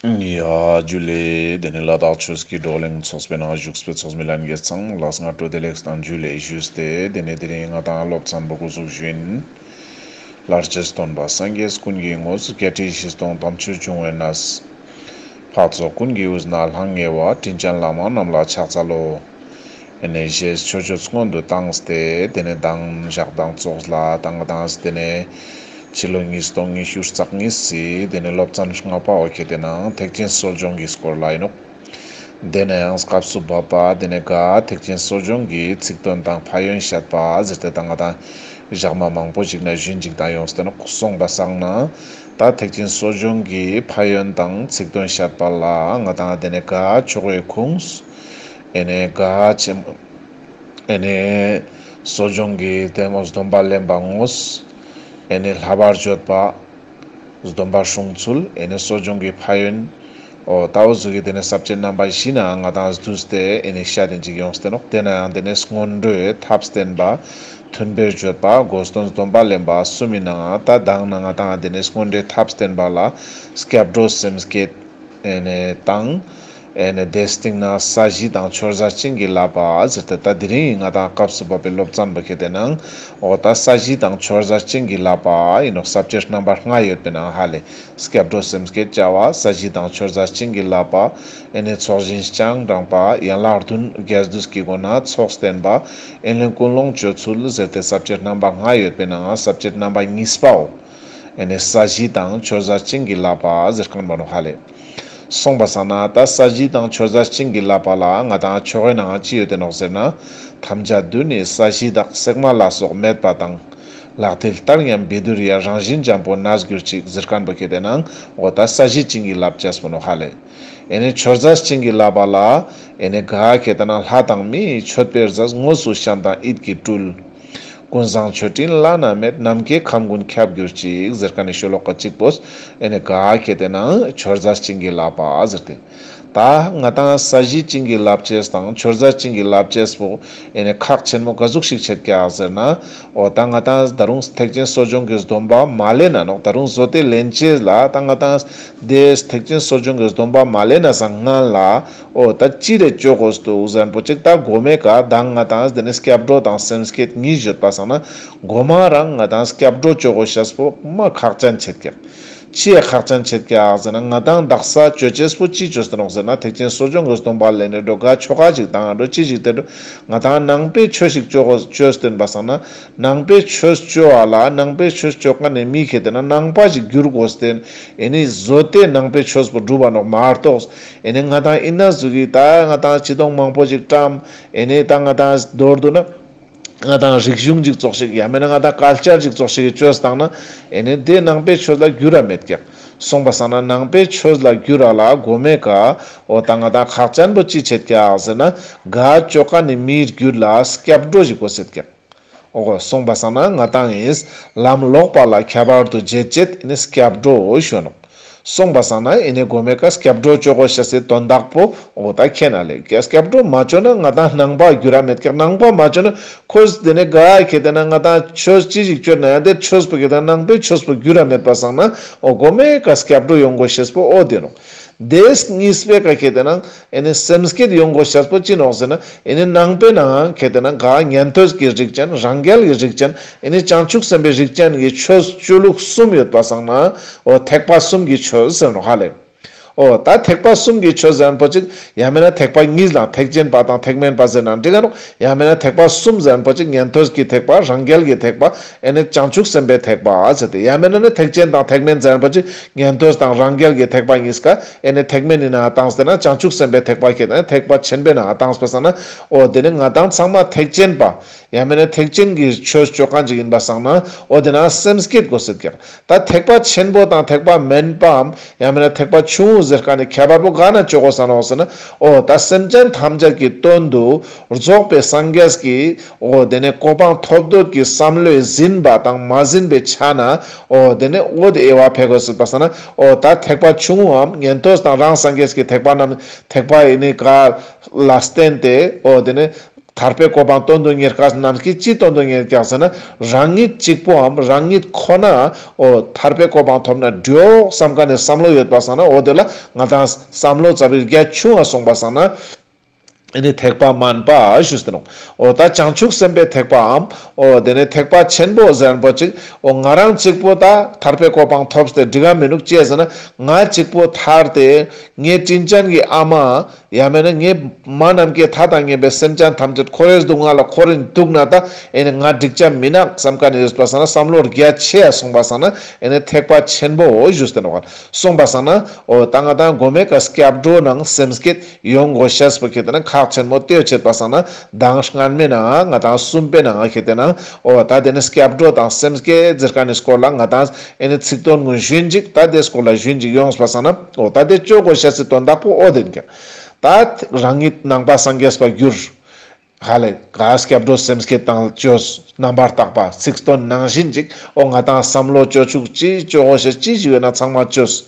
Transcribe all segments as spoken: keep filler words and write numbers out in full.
ཡ་ཇུ་ལེ། དེ་ནས་ལ་དྭགས་ཆོས་ཀྱི་བགྲོ་གླེང་ཚོགས་པའི་ནང་བཞུགས་པའི་ཚོགས་མི་ལྷན་རྒྱས་ཚང་ལ་སྔ་དྲོ་བདེ་ལེགས་དང་ཇུ་ལེ་ཞུས་ཏེ། དེ་ནས་དེ་རིང་ང་དང་སློབ་ཚན་པོ་འགོ་ཚུགས་ཞུ་ཡིན། ལྷར་བཅས་སྟོན་པ་སངས་རྒྱས་ཀུན་གྱི་དངོས། བརྒྱད་ཁྲི་བཞི་སྟོང་དམ་ཆོས་འབྱུང་བའི་གནས། འཕགས་ཚོགས་ཀུན་གྱི་དབུས་ན་ལྷང་ངེ་བ། དྲིན་ཅན་བླ་མ་རྣམས་ལ་ཕྱག་འཚལ་ལོ། ཨེ་ནས་ཞེས་མཆོད་བརྗོད་སྔོན་དུ་བཏང་སྟེ། དེ་ནས་མདང་ཞག་དང་ཙོགས་ལ་དང་དང་དེ་ནས་ཕྱི་ལོ་ཉིས་སྟོང་ཉི་ཤུ་རྩ་གཉིས་སི་དེ་ནས་སློབ་ཚན་ལྔ་པའོ་ཁེ་ཏེ་ནང་ཐེག་ཆེན་གསོ་སྦྱོང་གི་སྐོར་ལ་ཡིན་ནོག། དེ་ནས་ཡང་སྐབས་སུ་བབ་པ་དེ་ནས་ག་ཐེག་ཆེན་གསོ་སྦྱོང་གི་ཚིག་དོན་དང་ཕན་ཡོན་བཤད་པ་ཟེར་ཏེ་དང་ང་དང་ཞག་མ་མང་པོ་ཞིག་ན་ཞུན་ཅིག་དང་ཡོངས་ཏེ་ནོག། སོང་པ་སང་ན་ད་ཐེག་ཆེན་གསོ་སྦྱོང་གི་ཕན་ཡོན་དང་ཚིག་དོན་བཤད་པ་ལ་ང་དང་དེ་ནས་ག་ཆོ་གའི་ཁུངས། ཨེ་ནས་ག་ཆེན་ཨེ་ནས་གསོ་སྦྱོང་གི་དེ་མོ་སྡོམ་པ་ལེན་པ་དངོས། ཨེ་ནས་བསླབ་པར་བརྗོད་པ། སྡོམ་པ་སྲུང་ཚུལ། ཨེ་ནས་གསོ་སྦྱོང་གི་ཕན་ཡོན། འོ་ད་འོ་ཟུག་གི་དེ་ནས་ས་བཅད་རྣམ་པ་བཞི་ན་ང་དང་བསྡུས་ཏེ་ཨེ་ནས་བཤད་དེ་ཅིག་ཡོངས་ཏེ་ནོག། དེ་ན་ཡང་དེ་ནས་སྔོན་འགྲོའི་ཐབས་བསྟེན་པ། མཐུན་པའི་སྤྱོད་པ། དགོས་དོན་སྡོམ་པ་ལེན་པ་གསུམ་ཡིན་ནའང་ད་དང་ན་ང་དང་དེ་ནས་སྔོན་འགྲོའི་ཐབས་བསྟེན་པ་ལ་སྐྱབས་འགྲོ་སེམས་བསྐྱེད། ཨེ་ནས་དང་། ཨེ་ནས་དེའི་སྟེང་ན་ས་གཞི་དང་མཆོད་རྫས་བྱིན་གྱིས་བརླབས་པ་ཟེར་ཏེ་ད་དེ་རིང་ང་དང་སྐབས་སུ་བབ་པའི་སློབ་ཚན་པོ་ཁེ་ཏེ་ནང་འོ་ད་ས་གཞི་དང་མཆོད་རྫས་བྱིན་གྱིས་བརླབས་པ་ཡིན་ནོག། ས་བཅད་རྣམ་པ་ལྔ་ཡོད་པའི་ནང་ཧ་ལེ། སྐྱབས་འགྲོ་སེམས་བསྐྱེད་བྱ་བ། ས་གཞི་དང་མཆོད་རྫས་བྱིན་གྱིས་བརླབས་པ། ཨེ་ནས་ཚོགས་ཞིང་སྤྱན་དྲངས་པ། ཡན་ལག་བདུན་རྒྱས་བསྡུས་ཀྱི་སྒོ་ནས་ཚོགས་བསྟེན་པ། ཨེ་ནས་ཀུན་སློང་བཅོས་ཚུལ་ཟེར་ཏེ་ས་བཅད་རྣམ་པ་ལྔ་ཡོད་པའི་ནང་ས་བཅད་རྣམ་པ་གཉིས་པའོ། ཨེ་ནས་ས་གཞི་དང་མཆོད་རྫས་བྱིན་གྱིས་བརླབས་པ་ཟེར་མཁན་པོ་ནོག་ཧ་ལེ། སོང་པ་སང་ན་ད་ས་གཞི་དང་མཆོད་རྫས་བྱིན་གྱིས་བརླབས་པ་ལ་ང་དང་ཆོ་གའི་ནང་ཅི་ཡོད་དེ་ནོག་ཟེར་ན། ཐམས་ཅད་དུ་ནི་ས་གཞི་དག། གསེག་མ་ལ་སོགས་མེད་པ་དང་། ལག་མཐིལ་ལྟར་མཉམ་བཻ་ཌཱུརྱ། རང་བཞིན་འཇམ་པོ་གནས་གྱུར་ཅིག། ཟེར་མཁན་པོ་ཁེ་ཏེ་ནང་འོ་ད་ས་གཞི་བྱིན་གྱིས་བརླབས་ཅེས་པོ་ནོག་ཧ་ལེ། ཨེ་ནས་མཆོད་རྫས་བྱིན་གྱིས་བརླབས་པ་ལ་ཨེ་ནས་ག་ཁེ་ཏེ་ནང་ལྷ་དང་མིའི་མཆོད་པའི་རྫས། དངོས་སུ་བཤམས་དང་ཡིད་ཀྱིས་སྤྲུལ། ཀུན་བཟང་མཆོད་སྤྲིན་བླ་ན་མེད། ནམ་མཁའི་ཁམས་ཀུན་ཁྱབ་གྱུར་ཅིག། ཟེར་མཁན་ནི་ཤོ་ལོ་ཀ་གཅིག་པོས་ཨེ་ནས་ག་ཁེ་ཏེ་ནང་མཆོད་རྫས་བྱིན་གྱིས་བརླབས་པ་ཟེར་ཏེ། ད་ང་དང་ས་གཞི་བྱིན་གྱིས་བརླབས་ཅེས་དང་མཆོད་རྫས་བྱིན་གྱིས་བརླབས་ཅེས་པོ་ཨེ་ནས་ཁག་ཆེན་མོ་ག་ཟུག་ཞིག་ཆེད་ཀྱག་ཟེར་ན། འོ་ད་ང་དང་ད་རུང་ཐེག་ཆེན་གསོ་སྦྱོང་གི་སྡོམ་པ་མ་ལེན་ན་ནོག། ད་རུང་བཟོ་སྟེ་ལེན་ཅེས་ལ་ད་ང་དང་དེ་ཐེག་ཆེན་གསོ་སྦྱོང་གི་སྡོམ་པ་མ་ལེན་ན་སང་སྔན་ལ། འོ་ད་ཅི་རེ་བཅོ་དགོས་འདུག་ཟེར་མཁན་པོ་ཅིག་ད་གོ་མའི་ཀ་ད་ང་དང་དེ་ནས་སྐྱབས་འགྲོ་དང་སེམས་བསྐྱེད་གཉིས་ཡོད་པ་སང་ན། གོ་མ་རང་ང་དང་སྐྱབས་འགྲོ་བཅོ་དགོས་ཤེས་པོ་མ་ཁག་ཅན་ཆེད་ཀྱག། ཅི་ཡ་ཁག་ཅན་ཆེད་ཀྱག་ཟེར་ན་ང་དང་དག་ས་བཅོ་ཅེས་པོ་ཅི་བཅོས་ཏེ་ནོག་ཟེར་ན། ཐེག་ཆེན་གསོ་སྦྱོང་གི་སྡོམ་པ་ལེན་ནས་འགྲོ་ག་ཆོ་ག་ཅིག་དང་འགྲོ་ཅི་ཞིག་དེ་འགྲོ་ང་དང་ནང་པའི་ཆོས་ཤིག་བཅོ་དགོས་བཅོས་ཏེ་ཡིན་པ་སང་ན། ནང་པའི་ཆོས་བཅོ་བ་ལ་ནང་པའི་ཆོས་བཅོ་མཁན་ནི་མི་ཁེ་ཏེ་ན་ནང་པ་ཞིག་འགྱུར་དགོས་ཏེ། ཨེ་ནི་བཟོ་སྟེ་ནང་པའི་ཆོས་པོ་སྒྲུབ་པ་ནོག་མ་གཏོགས། ཨེ་ནི་ང་དང་ཨིན་ན་ཟུག་གི་ད་ང་དང་ཅི་དོང་མང་པོ་ཞིག་བཀྲམ། ཨེ་ནི་ད་ང་དང་མདོར་བསྡུ་ན། ང་དང་རིག་གཞུང་ཅིག་ཙོགས་ཤིག་ཡང་མེད་ན་ང་དང་ཀལ་ཅར་ཅིག་ཙོགས་ཤིག་གི་བཅོས་བཏང་ན། ཨེ་ནི་དེ་ནང་པའི་ཆོས་ལ་འགྱུར་ར་མེད་ཀྱག། སོང་པ་སང་ན་ནང་པའི་ཆོས་ལ་འགྱུར་ར་ལ་གོ་མའི་ཀ་འོ་ད་ང་དང་ཁག་ཅན་པོ་ཅི་ཆེད་ཀྱག་ཟེར་ན། ག་བཅོ་མཁན་ནི་མིའི་རྒྱུད་ལ་སྐྱབས་འགྲོ་ཞིག་དགོས་ཤེད་ཀྱག། འོ་གོ་སོང་པ་སང་ན་ང་དང་ངིས་ལམ་ལོག་པ་ལ་ཁྱད་པར་དུ་བྱེད་ཅེས་ཨེ་ནི་སྐྱབས་འགྲོ་ཞུ་ནོག། སོང་པ་སང་ན་ཨེ་ནི་གོ་མའི་ཀ་སྐྱབས་འགྲོ་བཅོ་དགོས་ཤེས་སི་དོན་དག་པོ་འོ་ད་མཁྱེན་ན་ལེ། སྐྱབས་འགྲོ་མ་བཅོ་ན་ང་དང་ནང་པ་འགྱུར་ར་མེད་ཀྱག། ནང་པ་མ་བཅོ་ན་ཁོས་དེ་ནས་ག་ཁེ་ཏེ་ན་ང་དང་ཆོས་ཅི་ཞིག་བཅོས་ན་ཡང་དེ་ཆོས་པོ་ཁེ་ཏེ་ན་ནང་པའི་ཆོས་པོ་འགྱུར་ར་མེད་པ་སང་ན་འོ་གོ་མའི་ཀ་སྐྱབས་འགྲོ་ཡོང་དགོས་ཤེས་པོ་འོ་དེ་ནོག། དེ་གཉིས་པའི་ཀ་ཁེ་ཏེ་ན་ཨེ་ནི་སེམས་བསྐྱེད་ཡོང་དགོས་ཤེས་པོ་ཅི་ནོག་ཟེར་ན། ཨེ་ནི་ནང་པའི་ནང་ཁེ་ཏེ་ན་ག་ཉན་ཐོས་ཀྱི་རིགས་ཅན། རང་རྒྱལ་གྱི་རིགས་ཅན། ཨེ་ནི་བྱང་ཆུབ་སེམས་དཔའི་རིགས་ཅན་གྱི་ཆོས་བཅོ་ལུགས་གསུམ་ཡོད་པ་སང་ན། འོ་ཐེག་པ་གསུམ་གྱི་ཆོས་ཟེར་ནོག་ཧ་ལེ། འོ་ད་ཐེག་པ་གསུམ་གྱི་ཆོས་ཟེར་མཁན་པོ་ཅིག་ཡང་མེད་ན་ཐེག་པ་གཉིས་ལ་ཐེག་ཆེན་པ་དང་ཐེག་དམན་པ་ཟེར་ན་འགྲིག་ག་ནོག། ཡང་མེད་ན་ཐེག་པ་གསུམ་ཟེར་མཁན་པོ་ཅིག་ཉན་ཐོས་ཀྱི་ཐེག་པ། རང་རྒྱལ་གྱི་ཐེག་པ། ཨེ་ནི་བྱང་ཆུབ་སེམས་དཔའི་ཐེག་པ་ཟེར་ཏེ། ཡང་མེད་ན་ནི་ཐེག་ཆེན་དང་ཐེག་དམན་ཟེར་མཁན་པོ་ཅིག་ཉན་ཐོས་དང་རང་རྒྱལ་གྱི་ཐེག་པ་གཉིས་ཀ་ཨེ་ནི་ཐེག་དམན་ནི་ནང་བཏང་སྟེ་ན་བྱང་ཆུབ་སེམས་དཔའི་ཐེག་པ་ཁེ་ཏེ་ན་ཐེག་པ་ཆེན་པོའི་ནང་བཏང་སྟེ་ན། འོ་དེ་ནི་ང་དང་ཚང་མ་ཐེག་ཆེན་པ། ཡང་མེད་ན་ཐེག་ཆེན་གྱི་ཆོས་བཅོ་མཁན་ཅིག་ཡིན་པ་སང་ན། འོ་དེ་ན་སེམས་བསྐྱེད་དགོས་ཤེད་ཀྱག། ད་ཐེག་པ་ཆེན་པོ་དང་ཐེག་པ་དམན་པའམ་ཡང་མེད་ན་ཐེག་པ་ཆུང་ངུ་ཟེར་མཁན་ནི་ཁྱད་པར་པོ་ག་ན་བཅོ་དགོས་ས་ནོག་ཟེར་ན། འོ་ད་སེམས་ཅན་ཐམས་ཅད་ཀྱི་དོན་དུ་རྫོགས་པའི་སངས་རྒྱས་ཀྱི་འོ་དེ་ནས་གོ་འཕང་ཐོབ་འདོད་ཀྱི་བསམ་བློས་ཟིན་པ་དང་མ་ཟིན་པའི་ཆ་ན། འོ་དེ་ནས་འོ་དེ་དབྱེ་བ་ཕེ་དགོས་ཤེད་པ་སང་ན། འོ་ད་ཐེག་པ་ཆུང་ངུའམ་ཉན་ཐོས་དང་རང་སངས་རྒྱས་ཀྱི་ཐེག་པ་རྣམས་ཐེག་པ་ཨེ་ནི་ག་ལ་བརྟེན་ཏེ་འོ་དེ་ནས། ཐར་པའི་གོ་འཕང་དོན་དུ་གཉེར་མཁན་རྣམས་ཀྱིས་ཅི་དོན་དུ་གཉེར་ཀྱག་ཟེར་ན། རང་ཉིད་གཅིག་པོའམ་རང་ཉིད་ཁོ་ན་འོ་ཐར་པའི་གོ་འཕང་ཐོབ་ན་འགྲིག་བསམ་མཁན་ནི་བསམ་བློ་ཡོད་པ་སང་ན། འོ་དེ་ལ་ང་དང་བསམ་བློ་ཙ་པིག་རྒྱ་ཆུང་ང་སོང་པ་སང་ན། ཨེ་ནི་ཐེག་པ་དམན་པ་ཞུས་ཏེ་ནོག། འོ་ད་བྱང་ཆུབ་སེམས་དཔའི་ཐེག་པའམ། འོ་དེ་ནས་ཐེག་པ་ཆེན་པོ་ཟེར་མཁན་པོ་ཅིག། འོ་ང་རང་གཅིག་པོ་ད་ཐར་པའི་གོ་འཕང་ཐོབ་སྟེ་འགྲིག་ག་མི་ནུག། ཅི་ཟེར་ན་ང་གཅིག་པོ་ཐར་ཏེ་ངའི་དྲིན་ཅན་གྱི་ཨ་མ། ཡང་མེད་ན་ངའི་མ་ནམ་མཁའི་མཐའ་དང་མཉམ་པའི་སེམས་ཅན་ཐམས་ཅད་ཁོ་རའི་སྡུག་བསྔལ་ལ་ཁོ་རང་འདུག་ན་ད་ཨེ་ནི་ང་འགྲིག་ཆ་མི་ནུག་བསམ་མཁན་ནི་ཡོད་པ་སང་ན། བསམ་བློ་རྒྱ་ཆེ་ཡ་སོང་པ་སང་ན་ཨེ་ནི་ཐེག་པ་ཆེན་པོ་ཞུས་ཏེ་ནོག། སོང་པ་སང་ན་འོ་ད་ང་དང་གོ་མའི་ཀ་སྐྱབས་འགྲོ་ནང་སེམས་བསྐྱེད་ཡོང་དགོས་ཤེས་པོ་ཁེ་ཏེ་ན་ཁག་ཆེན་མོ་ལྟོས་ཆེད་པ་སང་ན། མདང་སྔན་མའི་ནང་ང་དང་གསུམ་པའི་ནང་ཁེ་ཏེ་ན་འོ་ད་དེ་ནི་སྐྱབས་འགྲོ་དང་སེམས་བསྐྱེད་ཟེར་མཁན་ནི་སྐོར་ལ་ང་དང་ཨེ་ནི་ཚིག་དོན་ཀུན་ཞུན་ཅིག། ད་དེ་སྐོར་ལ་ཞུན་ཅིག་ཡོངས་པ་སང་ན། འོ་ད་དེ་ཅོ་དགོས་ཤེས་སི་དོན་དག་པོ་འོ་དེ་ཡིན་ཀྱག། ད་རང་ཉིད་ནང་པ་སངས་རྒྱས་པ་གྱུར། ཧ་ལས་ག་སྐྱབས་འགྲོ་སེམས་བསྐྱེད་དང་ཅོས། རྣམ་པར་དག་པ་ཚིག་དོན་ནང་བཞིན་ཅིག། འོ་ང་དང་བསམ་བློ་ཅོ་ཆུག་ཅི་ཅོ་དགོས་ཤེས་ཅི་ཞིག་ཡོད་ན་ཚང་མ་ཅོས།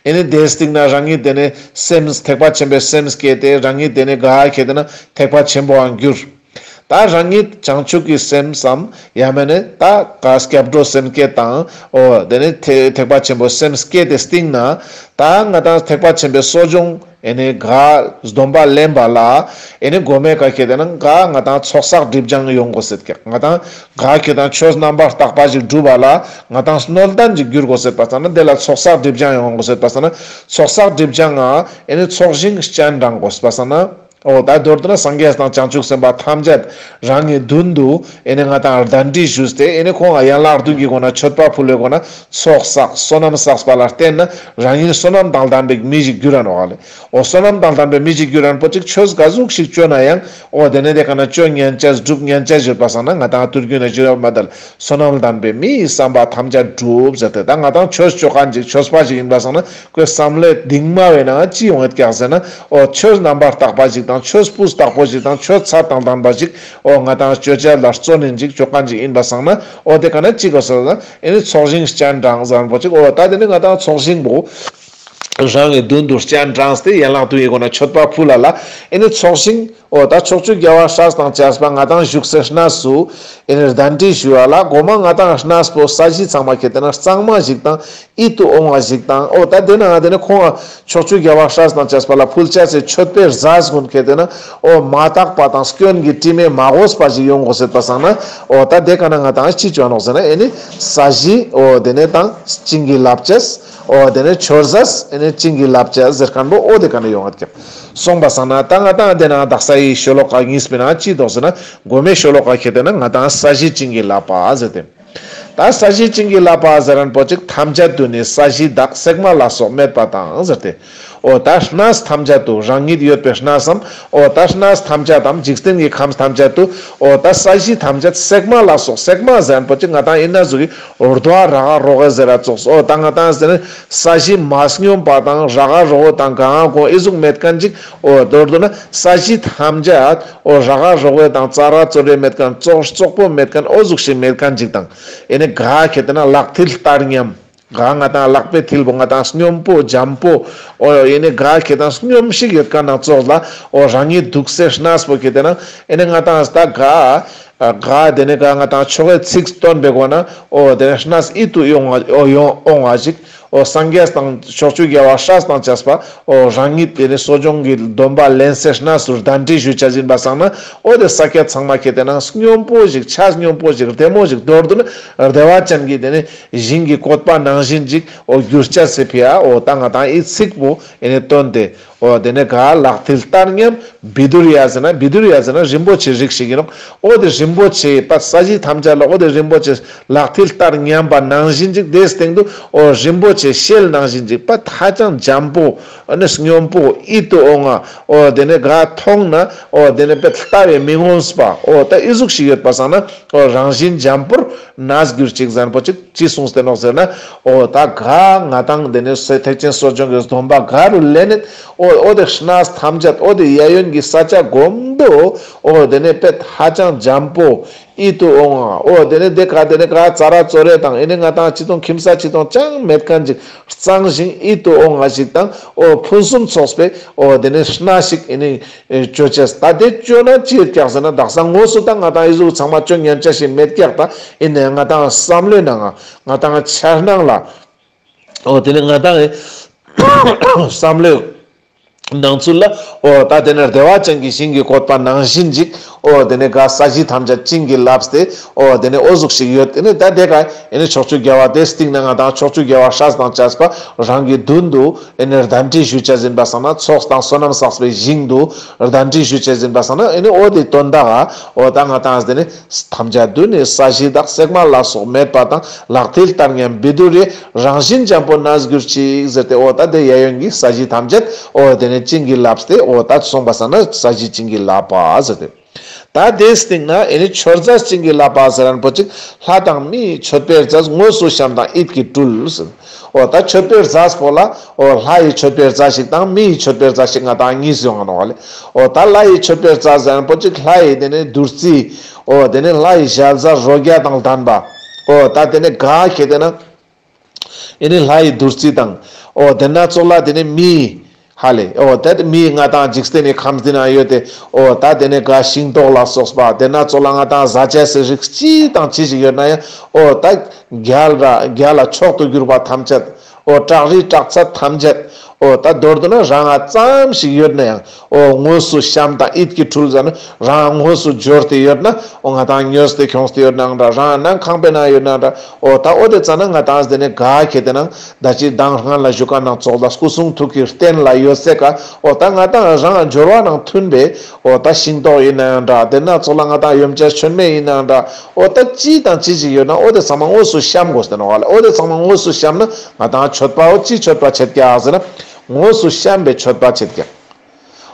ཨེ་ནི་དེའི་སྟེང་ན་རང་ཉིད་དེ་ནི་སེམས་ཐེག་པ་ཆེན་པོའི་སེམས་བསྐྱེད་དེ་རང་ཉིད་དེ་ནི་ག་ཁེ་ཏེ་ན་ཐེག་པ་ཆེན་པོའང་གྱུར། ད་རང་ཉིད་བྱང་ཆུབ་ཀྱི་སེམས་སམ་ཡང་མེད་ན་ད་ག་སྐྱབས་འགྲོ་སེམས་བསྐྱེད་དང་འོ་དེ་ནི་ཐེ་ཐེག་པ་ཆེན་པོ་སེམས་བསྐྱེད་དེ་སྟེང་ན་ད་ང་དང་ཐེག་པ་ཆེན་པོའི་གསོ་སྦྱོང་ཨེ་ནི་ག་སྡོམ་པ་ལེན་པ་ལ་ཨེ་ནི་གོ་མའི་ཀ་ཁེ་ཏེ་ན་ག་ང་དང་ཚོགས་བསགས་སྒྲིབ་སྦྱང་ཡོང་དགོས་ཤེད་ཀྱག། ང་དང་ག་ཁེ་ཏེ་ན་ཆོས་རྣམ་པར་དག་པ་ཞིག་སྒྲུབ་པ་ལ་ང་དང་སྣོད་ལྡན་ཞིག་འགྱུར་དགོས་ཤེད་པ་སང་ན། དེ་ལ་ཚོགས་བསགས་སྒྲིབ་སྦྱང་ཡོང་དགོས་ཤེད་པ་སང་ན། ཚོགས་བསགས་སྒྲིབ་སྦྱང་ང་ཨེ་ནི་ཚོགས་ཞིང་སྤྱན་དྲངས་དགོས་པ་སང་ན། འོ་ད་མདོར་བསྡུ་ན་སངས་རྒྱས་དང་བྱང་ཆུབ་སེམས་དཔའ་ཐམས་ཅད་རང་གི་མདུན་དུ་ཨེ་ནི་ང་དང་གདན་འདྲེན་ཞུས་ཏེ་ཨེ་ནི་ཁོང་ཡན་ལག་བདུན་གྱི་སྒོ་ནས་མཆོད་པ་ཕུལ་བའི་སྒོ་ནས་ཚོགས་བསགས་བསོད་ནམས་བསགས་པ་ལ་བརྟེན་ན་རང་ཉིད་བསོད་ནམས་དང་ལྡན་པའི་མི་ཞིག་འགྱུར་ར་ནོག་ལེ། འོ་བསོད་ནམས་དང་ལྡན་པའི་མི་ཞིག་འགྱུར་རན་པོ་ཅིག་ཆོས་ག་ཟུག་ཞིག་ཅོ་ན་ཡང་འོ་དེ་ནས་དེ་ཀ་ན་ཅོ་ཉན་ཅེས་སྒྲུབ་ཉན་ཅེས་ཡོད་པ་སང་ན། ང་དང་ཐུར་རྒྱུད་ན་ཞུ་ར་མ་དལ། བསོད་ནམས་ལྡན་པའི་མི་ཡི་བསམ་པ་ཐམས་ཅད་འགྲུབ་ཟེར་ཏེ། ད་ང་དང་ཆོས་ཅོ་མཁན་ཅིག་ཆོས་པ་ཞིག་ཡིན་པ་སང་ན་ཁོའི་བསམ་བློའི་གདིང་མ་བས་ན་ཅི་ཡོང་ངེད་ཀྱག་ཟེར་ན། འོ་ཆོས་རྣམ་པར་དག་པ་ཞིག་དང་ཆོས་སྤུས་དག་པོ་ཞིག་དང་ཆོས་ཚད་དང་ལྡན་པ་ཞིག་འོ་ང་དང་ཅོ་ཅེས་ལ་བརྩོན་ནན་ཅིག་ཅོ་མཁན་ཅིག་ཡིན་པ་སང་ན། འོ་དེ་ཀ་ན་ཅི་དགོས་ཟེར་ན། ཨེ་ནི་ཚོགས་ཞིང་སྤྱན་དྲངས་ཟེར་པོ་ཅིག། འོ་ད་དེ་ནི་ང་དང་ཚོགས་ཞིང་པོ་རང་གི་མདུན་དུ་སྤྱན་དྲངས་ཏེ་ཡན་ལག་བདུན་གྱི་སྒོ་ནས་མཆོད་པ་ཕུལ་ལ་ལ། ཨེ་ནི་ཚོགས་ཞིང་འོ་ད་ཕྱོགས་བཅུའི་རྒྱལ་བ་སྲས་དང་བཅས་པ་ང་དང་བཞུགས་སའི་གནས་སུ་ཨེ་ནི་གདན་འདྲེན་ཞུ་བ་ལ་གོ་མ་ང་དང་གནས་པོ་ས་གཞི་ཚང་མ་ཁེ་ཏེ་ན་གཙང་མ་ཞིག་དང་ཡིད་དུ་འོང་བ་ཞིག་དང་། འོ་ད་དེ་ན་དེ་ནི་ཁོང་ཕྱོགས་བཅུའི་རྒྱལ་བ་སྲས་དང་བཅས་པ་ལ་ཕུལ་ཅེས་སི་མཆོད་པའི་རྫས་ཀུན་ཁེ་ཏེ་ན་འོ་མ་དག་པ་དང་སྐྱོན་གྱི་དྲི་མས་མ་གོས་པ་ཞིག་ཡོང་དགོས་ཤེད་པ་སང་ན། འོ་ད་དེ་ཀ་ན་ང་དང་ཅི་ཅོ་ནོག་ཟེར་ན། ཨེ་ནི་ས་གཞི་འོ་དེ་ནི་དང་བྱིན་གྱིས་བརླབ་ཅེས། འོ་དེ་ནི་མཆོད་རྫས་ཨེ་ནི་བྱིན་གྱིས་བརླབ་ཅེས་ཟེར་མཁན་པོ་འོ་དེ་ཀ་ན་ཡོང་ངེད་ཀྱག། སོང་པ་སང་ན་ད་ང་དང་དེ་ན་དག་ས་ཡི་ཤོ་ལོ་ཀ་གཉིས་པའི་ནང་ཅི་འདུག་ཟེར་ན། གོ་མའི་ཤོ་ལོ་ཀ་ཁེ་ཏེ་ན་ང་དང་ས་གཞི་བྱིན་གྱིས་བརླབས་པ་ཟེར་ཏེ། ད་ས་གཞི་བྱིན་གྱིས་བརླབས་པ་ཟེར་རན་པོ་ཅིག། ཐམས་ཅད་དུ་ནི་ས་གཞི་དག། །གསེག་མ་ལ་སོགས་མེད་པ་དང་། ཟེར་ཏེ། འོ་ད་གནས་ཐམས་ཅད་དུ་རང་ཉིད་ཡོད་པའི་གནས་སམ། འོ་ད་གནས་ཐམས་ཅད་དམ་འཇིག་རྟེན་གྱི་ཁམས་ཐམས་ཅད་དུ། འོ་ད་ས་གཞི་ཐམས་ཅད་གསེག་མ་ལ་སོགས། གསེག་མ་ཟེར་རན་པོ་ཅིག་ང་དང་ཡིན་ན་ཟུག་གི་རྡོ་བ་ར་ག་རོ་ག་ཟེར་ར་ཙོགས། འོ་ད་ང་དང་ཟེར་ན་ས་གཞི་མ་སྙོམས་པ་དང་ར་ག་རོ་ག་དང་གང་གོ་ཨི་ཟུག་མེད་མཁན་ཅིག། འོ་མདོར་བསྡུ་ན་ས་གཞི་ཐམས་ཅད་འོ་ར་ག་རོ་ག་དང་ཙ་ར་ཙོ་རེ་མེད་མཁན། ཙོག་ཙོག་པོ་མེད་མཁན། འོ་ཟུག་ཞིག་མེད་མཁན་ཅིག་དང་། ཨེ་ནི་ག་ཁེ་ཏེ་ན་ལག་མཐིལ་ལྟར་མཉམ། ག་ང་དང་ལག་པའི་མཐིལ་པོ་ང་དང་སྙོམས་པོ་འཇམ་པོ། འོ་ཨེ་ནི་ག་ཁེ་ཏེ་ན་སྙོམས་ཤིག་ཡོད་མཁན་ནང་ཙོགས་ལ། འོ་རང་ཉིད་འདུག་སའི་གནས་པོ་ཁེ་ཏེ་ན་ཨེ་ནི་ང་དང་ད་ག་ག་དེ་ནི་ག་ང་དང་ཆོ་གའི་ཚིག་སྟོན་པའི་སྒོ་ན་འོ་དེ་ནི་གནས་ཡིད་དུ་འོང་བ་འོ་ཡོང་འོང་བ་ཞིག། འོ་སངས་རྒྱས་དང་ཕྱོགས་བཅུའི་རྒྱལ་བ་སྲས་དང་བཅས་པ་འོ་རང་ཉིད་དེ་ནི་གསོ་སྦྱོང་གི་སྡོམ་པ་ལེན་སའི་གནས་སུ་གདན་འདྲེན་ཞུ་ཅེས་ཡིན་པ་སང་ན། འོ་དེ་ས་ཀྱད་ཚང་མ་ཁེ་ཏེ་ན་སྙོམས་པོ་ཞིག། ཆ་སྙོམས་པོ་ཞིག། བདེ་མོ་ཞིག། མདོར་བསྡུ་ན་བདེ་བ་ཅན་གྱི་དེ་ནི་ཞིང་གི་བཀོད་པ་ནང་བཞིན་ཅིག་འོ་གྱུར་ཅེས་སི་ཕི་ཡ། འོ་ད་ང་དང་ཨི་ཚིག་པོ་ཨེ་ནི་སྟོན་ཏེ། འོ་དེ་ནི་ག་ལག་མཐིལ་ལྟར་མཉམ། བི་དུར་ཡ་ཟེར་ན། བི་དུར་ཡ་ཟེར་ན་རིན་པོ་ཆེ་རིགས་ཤིག་ཡིན་ནོག། འོ་དེ་རིན་པོ་ཆེ་པ་ས་གཞི་ཐམས་ཅད་ལ་འོ་དེ་རིན་པོ་ཆེ་ལག་མཐིལ་ལྟར་མཉམ་པ་ནང་བཞིན་ཅིག། དེའི་སྟེང་དུ་འོ་རིན་པོ་ཆེ་ཤེལ་ནང་བཞིན་ཅིག་པ་ཧ་ཅང་འཇམ་པོ་ཨ་ནི་སྙོམས་པོ་ཡིད་དུ་འོང་ང་། འོ་དེ་ནི་ག་མཐོང་ན་འོ་དེ་ནི་པ་ལྟ་བས་མི་ངོམས་པ། འོ་ད་ཨི་ཟུག་ཞིག་ཡོད་པ་སང་ན་འོ་རང་བཞིན་འཇམ་པོར་གནས་གྱུར་ཅིག་ཟེར་རན་པོ་ཅིག། ཅི་གསུངས་ཏེ་ནོག་ཟེར་ན། འོ་ད་ག་ང་དང་དེ་ནི་སོ་ཐེག་ཆེན་གསོ་སྦྱོང་གི་སྡོམ་པ་ག་རུ་ལེན་ནེད། འོ་ འོ་དེ་གནས་ཐམས་ཅད་འོ་དེ་གཡས་གཡོན་གྱི་ས་ཆ་གོམ་དུ་འོ་དེ་ནས་དཔེ་ཧ་ཅང་འཇམ་པོ་ཨིད་དུ་འོང་ང་། འོ་དེ་ནས་དེ་ཀ་དེ་ནས་ཀ་ཙ་ར་ཙོ་རེ་དང་ཨེ་ནས་ང་ཏང་ཅི་དང་ཁྱིམ་ས་ཅི་དང་ཅང་མེད་མཁན་ཅིག་གཙང་ཞིང་ཨིད་དུ་འོང་ང་ཞིག་དང་འོ་ཕུན་སུམ་ཚོགས་པའི་འོ་དེ་ནས་གནས་ཤིག་ཨེ་ནས་ཅོ་ཅེས། ད་དེ་ཅོ་ན་ཅི་ཡོད་ཀྱག་ཟེར་ན་དག་ས་དངོས་སུ་ད་ང་ཏང་ཨི་ཟུག་ཚང་མ་ཅོ་ཉན་ཅེས་ཤིག་མེད་ཀྱག། ད་ཨེ་ནས་ང་ཏང་བསམ་བློའི་ནང་ང་ང་ཏང་འཆར་སྣང་ལ་འོ་དེ་ནས་ང་ཏང་བསམ་བློའི་ནང་ཚུལ་ལ་འོ་ད་དེ་ནས་བདེ་བ་ཅན་གྱི་ཞིང་གི་བཀོད་པ་ནང་བཞིན་ཅིག་འོ་དེ་ནས་ག་ས་གཞི་ཐམས་ཅད་བྱིན་གྱིས་བརླབས་ཏེ་འོ་དེ་ནས་འོ་ཟུག་ཞིག་ཡོད། དེ་ནས་ད་དེ་ཀ་ཨེ་ནས་ཕྱོགས་བཅུའི་རྒྱལ་བ་དེ་སྟེང་ན་ང་ཏང་ཕྱོགས་བཅུའི་རྒྱལ་བ་སྲས་དང་བཅས་པ་རང་གི་མདུན་དུ་ཨེ་ནས་གདན་འདྲེན་ཞུ་ཅེས་ཡིན་པ་སང་ན་ཚོགས་དང་བསོད་ནམས་བསགས་པའི་ཞིང་དུ་གདན་འདྲེན་ཞུ་ཅེས་ཡིན་པ་སང་ན་ཨེ་ནས་འོ་དེ་དོན་དག་འོ་ད་ང་ཏང་དེ་ནས་ཐམས་ཅད་དུ་ནི་ས་གཞི་དག་གསེག་མ་ལ་སོགས་མེད་པ་དང་། ལག་མཐིལ་ལྟར་མཉམ་བཻ་ཌཱུརྱའི། རང་བཞིན་འཇམ་པོ་གནས་གྱུར་ཅིག་ཟེར་ཏེ་འོ་ད་དེ་གཡས་གཡོན་གྱི་ས་གཞི་ཐམས་ཅད་འོ་དེ་ནས་བྱིན་གྱིས་བརླབས་ཏེ་འོ་ད་སོང་པ་སང་ན་ས་གཞི་བྱིན་གྱིས་བརླབས་པ་ཟེར་ཏེ། ད་དེའི་སྟེང་ན་ཨེ་ནི་མཆོད་རྫས་བྱིན་གྱིས་བརླབས་པ་ཟེར་མཁན་པོ་ཅིག་ལྷ་དང་མིའི་མཆོད་པའི་རྫས་དངོས་སུ་བཤམས་དང་ཡིད་ཀྱིས་སྤྲུལ་ཟེར། འོ་ད་མཆོད་པའི་རྫས་པོ་ལ་འོ་ལྷ་ཡི་མཆོད་པའི་རྫས་ཤིག་དང་མི་ཡི་མཆོད་པའི་རྫས་ཤིག་ང་ཏང་གཉིས་ཡོང་ང་ནོག་ལེ། འོ་ད་ལྷ་ཡི་མཆོད་པའི་རྫས་ཟེར་མཁན་པོ་ཅིག་ལྷ་ཡི་དེ་ནས་བདུད་རྩི། འོ་དེ་ནས་ལྷ་ཡི་ཞལ་ཟས་རོ་བརྒྱ་དང་ལྡན་པ། འོ་ད་དེ་ནས་ག་ཁེ་དེ་ན་ཨེ་ནི་ལྷ་ཡི་བདུད་རྩི་དང་། འོ་དེ་ན་ཙོགས་ལ་དེ་ནས་མི་ཧ་ལེ། འོ་ད་མི་ང་ཏང་འཇིག་རྟེན་ནི་ཁམས་འདི་ན་ཡོད་དེ། འོ་ད་དེ་ནས་ག་ཤིང་ཏོག་ལ་སོགས་པ་དེ་ན་ཙོགས་ལ་ང་ཏང་ཟ་ཆས་སི་རིགས་ཅི་དང་ཅི་ཞིག་ཡོད་ན་ཡང་འོ་ད་རྒྱལ་ར་རྒྱལ་ལ་མཆོག་ཏུ་གྱུར་པ་ཐམས་ཅད། འོ་བྲག་རི་བྲག་རྩ་ཐམས་ཅད། འོ་ད་མདོར་བསྡུ་ན་རང་ང་ཙམ་ཞིག་ཡོད་ན་ཡང་འོ་དངོས་སུ་བཤམས་དང་ཡིད་ཀྱིས་སྤྲུལ་ཟེར་ན་རང་ང་དངོས་སུ་འབྱོར་ཏེ་ཡོད་ན་འོ་ང་ཏང་ཉོས་ཏེ་ཁྱོངས་ཏེ་ཡོད་ནའང་འདྲ། རང་ང་ནང་ཁང་པའི་ནང་ཡོད་ནའང་འདྲ། འོ་ད་འོ་དེ་ཙ་ན་ང་ཏང་དེ་ནས་ག་ཁེ་དེ་ནང་ད་ཅི་མདང་སྔན་ལ་ཞུ་མཁན་ནང་ཙོགས་ལ་སྐུ་གསུང་ཐུགས་ཀྱི་རྟེན་ལ་ཡོད་སའི་ཀ་འོ་ད་ང་ཏང་རང་ང་འབྱོར་བ་ནང་མཐུན་པའི་འོ་ད་ཤིང་ཏོག་ཡིན་ནའང་འདྲ། དེ་ན་ཙོགས་ལ་ང་ཏང་ཡོན་ཆབ་མཆོད་མེ་ཡིན་ནའང་འདྲ། འོ་ད་ཅི་དང་ཅི་ཞིག་ཡོད་ན་འོ་དེ་ཚང་མ་དངོས་སུ་བཤམས་དགོས་ཟེར་ནོག་ལེ། འོ་དེ་ཚང་མ་དངོས་སུ་བཤམས་ན་ང་ཏང་མཆོད་པ་འོ་ཅི་མཆོད་པ་བྱེད་ཀྱག་ཟེར་ན་དངོས་སུ་བཤམས་པའི་མཆོད་པ་བྱེད་ཀྱག།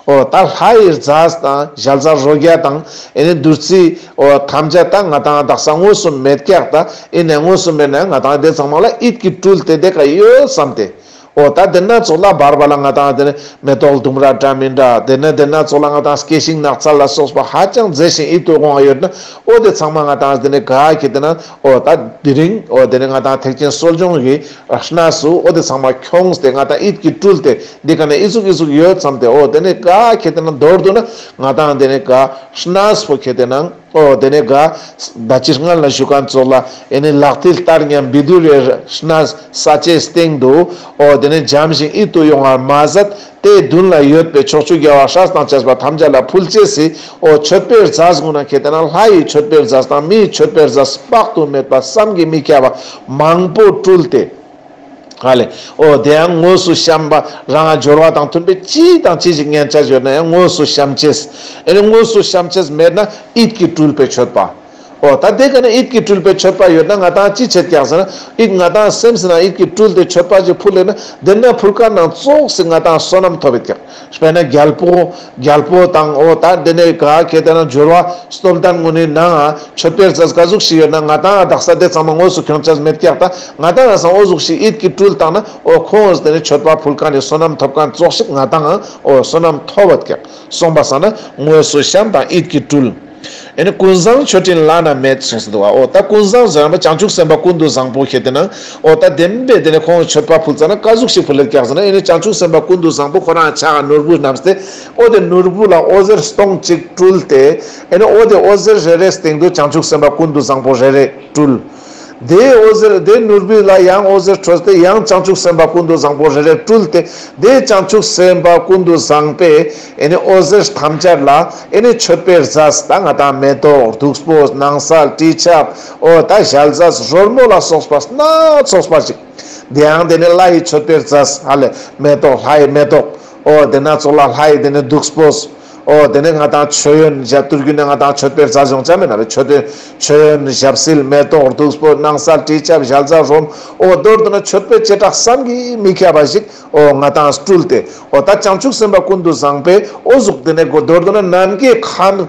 འོ་ད་ལྷ་ཡི་རྫས་དང་ཞལ་ཟས་རོ་བརྒྱ་དང་ཨེ་ནི་བདུད་རྩི་འོ་ཐམས་ཅད་ད་ང་ཏང་དག་ས་དངོས་སུ་མེད་ཀྱག། ད་ཨེ་ནས་དངོས་སུ་མེད་ན་ང་ཏང་དེ་ཚང་མ་ལ་ཡིད་ཀྱིས་སྤྲུལ་ཏེ་དེ་ཀ་ཡོད་བསམ་སྟེ། འོ་ད་དེ་ན་ཙོགས་ལ་བར་བར་ལ་ང་ཏང་དེ་ནས་མེ་ཏོག་ལྡུམ་ར་འདྲ་མིན་འདྲ། དེ་ནས་དེ་ན་ཙོགས་ལ་ང་ཏང་སྐྱེ་ཤིང་ནགས་ཚལ་ལ་སོགས་པ་ཧ་ཅང་མཛེས་ཤིང་ཡིད་དུ་འོང་བ་ཡོད་ན་འོ་དེ་ཚང་མ་ང་ཏང་དེ་ནས་ག་ཁེ་དེ་ན་འོ་ད་དེ་རིང་འོ་དེ་ནས་ང་ཏང་ཐེག་ཆེན་གསོ་སྦྱོང་གི་གནས་སུ་འོ་དེ་ཚང་མ་ཁྱོངས་ཏེ་ང་ཏང་ཡིད་ཀྱིས་སྤྲུལ་ཏེ་འདི་ཀ་ནས་ཨི་ཟུག་ཨི་ཟུག་ཡོད་བསམ་སྟེ། འོ་དེ་ནས་ག་ཁེ་དེ་ན་མདོར་བསྡུ་ན་ང་ཏང་དེ་ནས་ག་གནས་པོ་ཁེ་དེ་ན་འོ་དེ་ནས་ག་ད་ཅི་སྔན་ལ་ཞུ་མཁན་ཙོགས་ལ་ཨེ་ནི་ལག་མཐིལ་ལྟར་མཉམ་བཻ་ཌཱུརྱའི་གནས་ས་ཆའི་སྟེང་དུ་འོ་དེ་ནས་འཇམ་ཞིང་ཡིད་དུ་འོང་བར་མ་ཟད་དེའི་མདུན་ལ་ཡོད་པའི་ཕྱོགས་བཅུའི་རྒྱལ་བ་སྲས་དང་བཅས་པ་ཐམས་ཅད་ལ་ཕུལ་ཅེས་སི་འོ་མཆོད་པའི་རྫས་ཀུན་ན་ཁེ་དེ་ན་ལྷ་ཡི་མཆོད་པའི་རྫས་དང་མི་ཡི་མཆོད་པའི་རྫས་དཔག་ཏུ་མེད་པ་བསམ་གྱིས་མི་ཁྱབ་པ་མང་པོ་སྤྲུལ་ཏེ། ཧ་ལེ། འོ་དེ་ཡང་དངོས་སུ་བཤམས་པ་རང་ང་འབྱོར་བ་དང་མཐུན་པའི་ཅི་དང་ཅི་ཞིག་ཉན་ཆ་ཡོད་ན་ཡང་དངོས་སུ་བཤམས་ཅེས། ཨེ་ནི་དངོས་སུ་བཤམས་ཅེས་མེད་ན་ཡིད་ཀྱིས་སྤྲུལ་པའི་མཆོད་པ། འོ་ད་དེ་ཀ་ནས་ཡིད་ཀྱིས་སྤྲུལ་པའི་མཆོད་པ་ཡོད་ན་ང་ཏང་ཅི་བྱེད་ཀྱག་ཟེར་ན་ཡིད་ང་ཏང་སེམས་སི་ནང་ཡིད་ཀྱིས་སྤྲུལ་ཏེ་མཆོད་པ་ཅིག་ཕུལ་ལེ་ན་དེ་ན་ཕུལ་མཁན་ནང་ཙོགས་སི་ང་ཏང་བསོད་ནམས་ཐོབ་ཡོད་ཀྱག། དཔེར་ན་རྒྱལ་པོ་རྒྱལ་པོ་དང་འོ་ད་དེ་ནས་ག་ཁེ་དེ་ན་འབྱོར་བ་སྟོབས་ལྡན་ཀུན་ནི་ནང་ང་མཆོད་པའི་རྫས་ག་ཟུག་ཞིག་ཡོད་ན་ང་ཏང་དག་ས་དེ་ཚང་མ་དངོས་སུ་ཁྱོང་ཆ་མེད་ཀྱག། ད་ང་ཏང་ང་སང་འོ་ཟུག་ཞིག་ཡིད་ཀྱིས་སྤྲུལ་བཏང་ན་འོ་ཁོང་དེ་ནས་མཆོད་པ་ཕུལ་མཁན་ནི་བསོད་ནམས་ཐོབ་མཁན་ཙོགས་ཤིག་ང་ཏང་ང་འོ་བསོད་ནམས་ཐོབ་བད་ཀྱག། སོང་པ་སང་ན་དངོས་སུ་བཤམས་དང་ཡིད་ཀྱིས་སྤྲུལ། ཨེ་ནི་ཀུན་བཟང་མཆོད་སྤྲིན་བླ་ན་མེད་གསུངས་སུ་འདུག་བ། འོ་ད་ཀུན་བཟང་ཟེར་ན་བྱང་ཆུབ་སེམས་དཔའ་ཀུན་ཏུ་བཟང་པོ་ཁེ་དེ་ན། འོ་ད་བདེན་པའི་དེ་ནས་ཁོང་མཆོད་པ་ཕུལ་ཙ་ན་ག་ཟུག་ཞིག་ཕུལ་ལེ་ཀྱག་ཟེར་ན། ཨེ་ནི་བྱང་ཆུབ་སེམས་དཔའ་ཀུན་ཏུ་བཟང་པོ་ཁོ་རང་ཕྱག་ནོར་བུ་བསྣམས་ཏེ། འོ་དེ་ནོར་བུ་ལ་འོད་ཟེར་སྟོང་གཅིག་སྤྲུལ་ཏེ། ཨེ་ནི་འོ་དེ་འོད་ཟེར་རེ་རེའི་སྟེང་དུ་བྱང་ཆུབ་སེམས་དཔའ་ཀུན་ཏུ་བཟང་པོ་རེ་རེ་སྤྲུལ། དེ་འོད་ཟེར་དེ་ནོར་བུ་ལ་ཡང་འོད་ཟེར་འཕྲོས་ཏེ་ཡང་བྱང་ཆུབ་སེམས་དཔའ་ཀུན་ཏུ་བཟང་པོ་རེ་རེ་སྤྲུལ་ཏེ། དེ་བྱང་ཆུབ་སེམས་དཔའ་ཀུན་ཏུ་བཟང་པོས་ཨེ་ནི་འོད་ཟེར་ཐམས་ཅད་ལ་ཨེ་ནི་མཆོད་པའི་རྫས་ད་ང་ཏང་མེ་ཏོག་བདུག་སྤོས་སྣང་གསལ་དྲི་ཆབ་འོ་ད་ཞལ་ཟས་རོལ་མོ་ལ་སོགས་པ་སྣ་ཚོགས་པ་ཅིག། དེ་ཡང་དེ་ནི་ལྷ་ཡི་མཆོད་པའི་རྫས་ཧ་ལེ་མེ་ཏོག་ལྷ་ཡི་མེ་ཏོག། འོ་དེ་ན་ཙོགས་ལ་ལྷ་ཡི་དེ་ནི་བདུག་སྤོས། འོ་དེ་ནས་ང་ཏང་མཆོད་ཡོན་ཞབས་ཏུ་རྒྱུ་ནས་ང་ཏང་མཆོད་པའི་རྫས་ཡོང་ཆ་མེད་ན་བས། མཆོད་ཡོན་མཆོད་ཡོན་ཞབས་བསིལ་མེ་ཏོག་བདུག་སྤོས་སྣང་གསལ་དྲི་ཆབ་ཞལ་ཟས་རོལ་མོ། འོ་མདོར་བསྡུ་ན་མཆོད་པའི་བྱེ་བྲག་བསམ་གྱིས་མི་ཁྱབ་པ་ཞིག་འོ་ང་ཏང་སྤྲུལ་ཏེ། འོ་ད་བྱང་ཆུབ་སེམས་དཔའ་ཀུན་ཏུ་བཟང་པོས་འོ་ཟུག་དེ་ནས་མདོར་བསྡུ་ན་ནམ་མཁའི་ཁམས།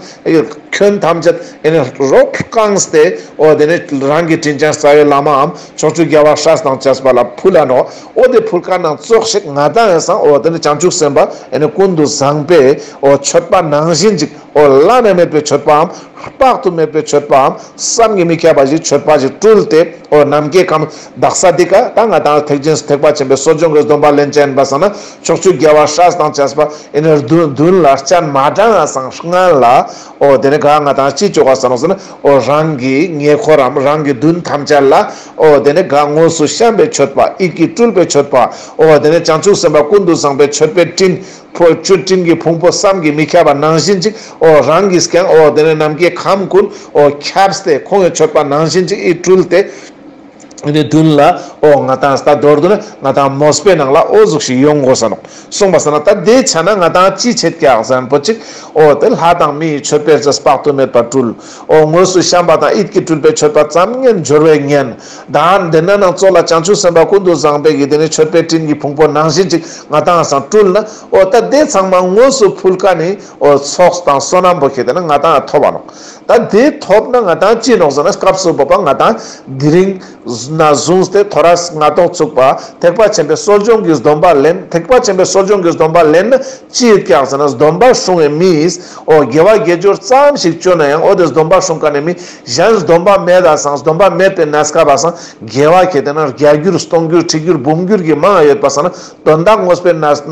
ཁྱོན་ཐམས་ཅད་ཨེ་ནི་རོབ་བཀང་སྟེ་འོ་དེ་ནི་རང་གི་དྲིན་ཅན་རྩ་བའི་བླ་མའམ་ཕྱོགས་བཅུའི་རྒྱལ་བ་སྲས་དང་བཅས་པ་ལ་ཕུལ་ལ་ནོག། འོ་དེ་ཕུལ་ཁན་ནང་ཙོགས་ཤིག་ང་དང་ཡང་སང་འོ་དེ་ནི་བྱང་ཆུབ་སེམས་དཔའ་ཨེ་ནི་ཀུན་ཏུ་བཟང་པོའི་འོ་མཆོད་པ་ནང་བཞིན་ཅིག་འོ་བླ་ན་མེད་པའི་མཆོད་པའམ་དཔག་ཏུ་མེད་པའི་མཆོད་པའམ་བསམ་གྱིས་མི་ཁྱབ་པ་ཞིག་མཆོད་པ་ཞིག་སྤྲུལ་ཏེ་འོ་ནམ་མཁའི་ཁམས་དག་ས་འདི་ཀ་ད་ང་དང་ཐེག་ཆེན་ཐེག་པ་ཆེན་པོའི་གསོ་སྦྱོང་གི་སྡོམ་པ་ལེན་ཅན་པ་སང་ན་ཕྱོགས་བཅུའི་རྒྱལ་བ་སྲས་དང་བཅས་པ་ཨེ་ནི་མདུན་མདུན་ལ་སྤྱན་མ་དྲངས་སང་སྔན་ལ་འོ་དེ་ནི་ག་ང་དང་ཅི་ཅོ་ག་ས་ནོག་ཟེར་ན་འོ་རང་གི་ཉེ་འཁོར་རམ་རང་གི་མདུན་ཐམས་ཅད་ལ་འོ་དེ་ནི་ག་དངོས་སུ་བཤམས་པའི་མཆོད་པ་ཡིད་ཀྱིས་སྤྲུལ་པའི་མཆོད་པ་འོ་དེ་ནི་བྱང་ཆུབ་སེམས་དཔའ་ཀུན་ཏུ་བཟང་པོའི་མཆོད་པའི་སྤྲིན་ཕོ་མཆོད་སྤྲིན་གྱི་ཕུང་པོ་བསམ་གྱིས་མི་ཁྱབ་པ་ནང་བཞིན་ཅིག་འོ་རང་གིས་ཀྱང་འོ་དེ་ནི་ནམ་མཁའི་ཁམས་ཀུན་འོ་ཁྱབ་སྟེ་ཁོང་གི་མཆོད་པ་ནང་བཞིན་ཅིག་ཡིད་སྤྲུལ་ཏེ། ཨེ་ནི་མདུན་ལ་འོ་ང་དང་ད་མདོར་བསྡུ་ན་ང་དང་མོས་པའི་ནང་ལ་འོ་ཟུག་ཞིག་ཡོང་དགོས་ས་ནོག། གསུངས་པ་ས་ན་ད་དེ་ཆ་ན་ང་དང་ཅི་བྱེད་ཀྱག་ཟེར་ན་པོ་ཅིག་འོ་དེ་ལྷ་དང་མིའི་མཆོད་པའི་རྫས་དཔག་ཏུ་མེད་པ་སྤྲུལ། འོ་དངོས་སུ་བཤམས་པ་དང་ཡིད་ཀྱིས་སྤྲུལ་པའི་མཆོད་པ་ཙམ་ཉན་འབྱོར་བས་ཉན། ད་དེ་ན་ནང་ཙོགས་ལ་བྱང་ཆུབ་སེམས་དཔའ་ཀུན་ཏུ་བཟང་པོའི་གི་དེ་ནི་མཆོད་པའི་སྤྲིན་གྱི་ཕུང་པོ་ནང་བཞིན་ཅིག་ང་དང་སང་སྤྲུལ་ན་འོ་ད་དེ་ཚང་མ་དངོས་སུ་ཕུལ་ཁན་ནི་འོ་ཚོགས་དང་བསོད་ནམས་པོ་ཁེ་དེ་ན་ང་དང་ཐོབ་པ་ནོག། ད་དེ་ཐོབ་ན་ང་དང་ཅི་ནོག་ཟེར་ན་སྐབས་སུ་བབ་པ་ང་དང་དེ་རིང་ན་བཟུང་སྟེ་ཐོ་རས་སྔ་ཐོག་ཚུགས་པ་ཐེག་པ་ཆེན་པོའི་གསོ་སྦྱོང་གི་སྡོམ་པ་ལེན། ཐེག་པ་ཆེན་པོའི་གསོ་སྦྱོང་གི་སྡོམ་པ་ལེན་ན་ཅི་ཡོད་ཀྱག་ཟེར་ན་སྡོམ་པ་སྲུང་བའི་མིས་འོ་དགེ་བ་དགེ་སྦྱོར་ཙམ་ཞིག་ཅོ་ན་ཡང་འོ་དེ་སྡོམ་པ་སྲུང་ཁན་ནི་མི་གཞན་སྡོམ་པ་མེད་ད་སང་སྡོམ་པ་མེད་པའི་གནས་སྐབས་སང་དགེ་བ་ཁེ་དེ་ན་བརྒྱ་འགྱུར་སྟོང་འགྱུར་ཁྲི་འགྱུར་འབུམ་འགྱུར་གྱི་མང་ཡོད་པ་སང་ན་དོན་དག་དངོས་པོའི་གནས་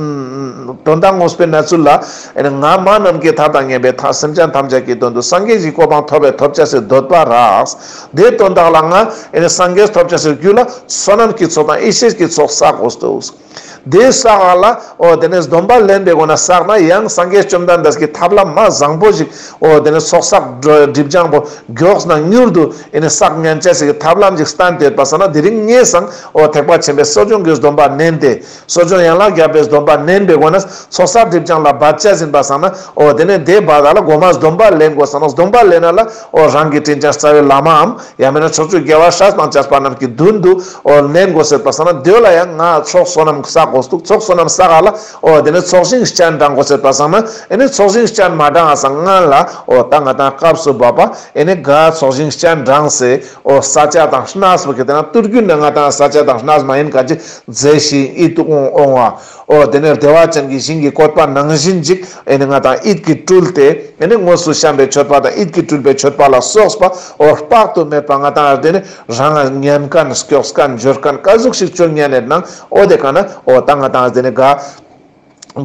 དོན་དག་དངོས་པོའི་གནས་ཚུལ་ལ་ཨེ་ནི་ང་མ་ནམ་མཁའི་མཐའ་དང་མཉམ་པའི་མཐའ་སེམས་ཅན་ཐམས་ཅད་ཀྱི་དོན་དུ་སངས་རྒྱས་ཀྱི་གོ་འཕང་ཐོབ་པའི་ཐོབ་བྱ་སའི་འདོད་པ་རགས། དེའི་དོན་དག་ལ་ང་ཨེ་ནི་སངས་རྒྱས་ཐོབ་བྱ་སའི་རྒྱུ་ལ་བསོད་ནམས་ཀྱི་ཚོགས་དང་ཡེ་ཤེས་ཀྱི་ཚོགས་བསགས་དགོས་འདུག། དེ་བསགས་ལ་འོ་དེ་ནས་སྡོམ་པ་ལེན་པའི་སྒོ་ན་བསགས་ན་ཡང་སངས་རྒྱས་བཅོམ་ལྡན་འདས་ཀྱི་ཐབས་ལམ་མ་བཟང་པོ་ཞིག་འོ་དེ་ནས་ཚོགས་བསགས་སྒྲིབ་སྦྱང་པོ་མགྱོགས་ན་མྱུར་དུ་ཨེ་ནི་བསགས་ཉན་བྱ་ཞིག་གི་ཐབས་ལམ་ཞིག་བསྟན་ཏེ་ཡོད་པ་སང་ན་དེ་རིང་ངས་སང་འོ་ཐེག་པ་ཆེན་པོའི་གསོ་སྦྱོང་གི་སྡོམ་པ་ནན་ཏེ། གསོ་སྦྱོང་ཡན་ལག་བརྒྱད་པའི་སྡོམ་པ་ནན་པའི་སྒོ་ནས་ཚོགས་བསགས་སྒྲིབ་སྦྱང་ལ་འབད་བྱ་ཟིན་པ་སང་ན་འོ་དེ་ནས་དེ་འབད་ད་ལ་གོ་མ་སྡོམ་པ་ལེན་དགོས་སང་ན་སྡོམ་པ་ལེན་ན་ལ་འོ་རང་གི་དྲིན་ཅན་རྩ་བའི་བླ་མའམ་ཡང་མིན་ན་ཕྱོགས་བཅུའི་རྒྱལ་བ་སྲས་དང་བཅས་པ་རྣམས་ཀྱི་མདུན་དུ་འོ་ནན་དགོས་ཟེར་པ་སང་ན་དེ་ལ་ཡང་ང་ཚོགས་བསོད་ནམས་བསགས་དགོས་འདུག། ཚོགས་བསོད་ནམས་བསགས་ལ་འོ་དེ་ནས་ཚོགས་ཞིང་སྤྱན་དྲངས་དགོས་ཟེར་པ་སང་ན་ཨེ་ནི་ཚོགས་ཞིང་སྤྱན་མ་དྲངས་སང་སྔན་ལ་འོ་ད་ང་དང་སྐབས་སུ་བབ་པ་ཨེ་ནི་ག་ཚོགས་ཞིང་སྤྱན་དྲངས་སེ་འོ་ས་ཆ་དང་གནས་པོ་ཁེ་དེ་ན་ཏུར་རྒྱུན་ནས་ང་དང་ས་ཆ་དང་གནས་མ་ཡིན་ག་ཅི་མཛེས་ཤིང་ཡིད་དུ་འོང་འོང་བ། འོ་དེ་ནས་བདེ་བ་ཅན་གྱི་ཞིང་གི་བཀོད་པ་ནང་བཞིན་ཅིག་ཨེ་ནི་ང་དང་ཡིད་ཀྱིས་སྤྲུལ་ཏེ་ཨེ་ནི་དངོས་སུ་བཤམས་པའི་མཆོད་པ་དང་ཡིད་ཀྱིས་སྤྲུལ་པའི་མཆོད་པ་ལ་སོགས་པ་འོ་དཔག་ཏུ་མེད་པ་ང་དང་དེ་ནི་རང་ཉན་ཁན་སྐྱོགས་ཁན་འབྱོར་ཁན་ག་ཟུག་ཞིག་ཅོ་ཉན་ནས་ནང་འོ་དེ་ག་ན་འོ་ད་ང་དང་དེ་ནི་ག་